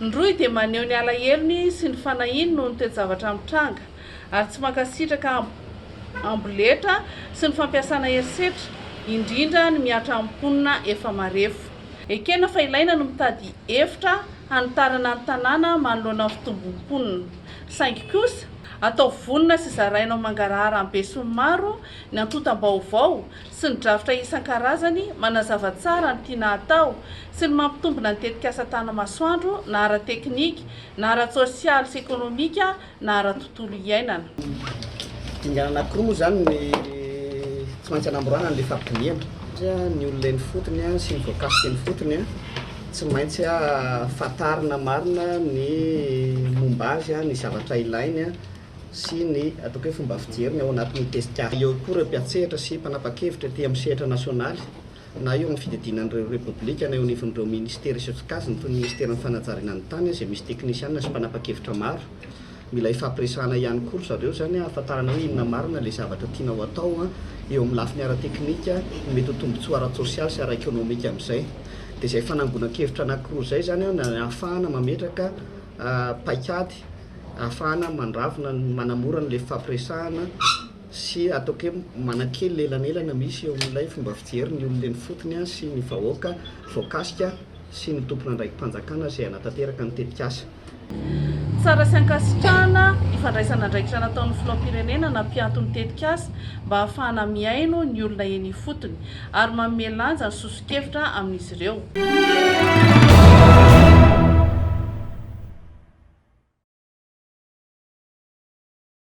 Ny rohy dia maneho ny alahelony sy ny fanahiany noho ny toe-javatra mitranga ary tsy mankasitraka amboletra sy ny fampiasana herisetra, indrindra ny mihatra amin'ny mponina efa marefo. Ekena fa ilaina ny mitady hevitra hanitarana ny tanàna manoloana ny fitombon'ny mponina. Saingy kosa, atao vonona sy zaraina ho mangarahara amin'ny besinimaro ny antontam-baovao sy ny drafitra isan-karazany manazava tsara ny tiana hatao sy ny mampitombina ny tetikasa Tanamasoandro na ara-teknika na ara-tsosialy sy ekonomika na ara-tontolo iainana. Dingana anankiroa moa izany ny tsy maintsy anamborana an'ilay fampidinihana. Ny olona eny ifotony sy ny voakasika eny ifotony tsy maintsy fantarina marina ny momba azy, ny zavatra ilainy sy ny ataoko hoe fomba fijeriny ao anatin'ny tetikasa. Eo koa ireo mpiantsehatra sy mpanapa-kevitra ety amin'ny sehatra nasionaly na eo amin'ny fiadidiana an'ireo Repoblika na eo anivon'ireo minisitera isan-tsokajiny toy ny minisiteran'ny fanajariana ny tany izay misy teknisianina sy mpanapa-kevitra maro. Mila ifampiresahana ihany koa ry zareo izany ahafantarana hoe inona marina ilay zavatra tiana ho atao eo amin'ny lafiny ara-teknika, ny mety ho tombontsoa ara-tsosialy sy ara-ekonomika amin'izay. Dia izay fanangonan-kevitra anankiroa izay izany no ahafahana mametraka paikady ahafahana mandravona, manamora an'ilay fifampiresahana. sy ataoko hoe manakely ilay elanelana misy eo amin'ilay fomba fijery ny olona eny ifotony sy ny vahoaka voakasika sy ny tompon'andraiki-panjakana izay hanatanteraka ny tetikasa. Tsara sy ankasitrahana ny fandraisana andraikitra nataon'ny Filoham-pirenena nampiato ny tetikasa mba hahafahana mihaino ny olona eny ifotony ary manome lanja ny soso-kevitra amin'izy ireo.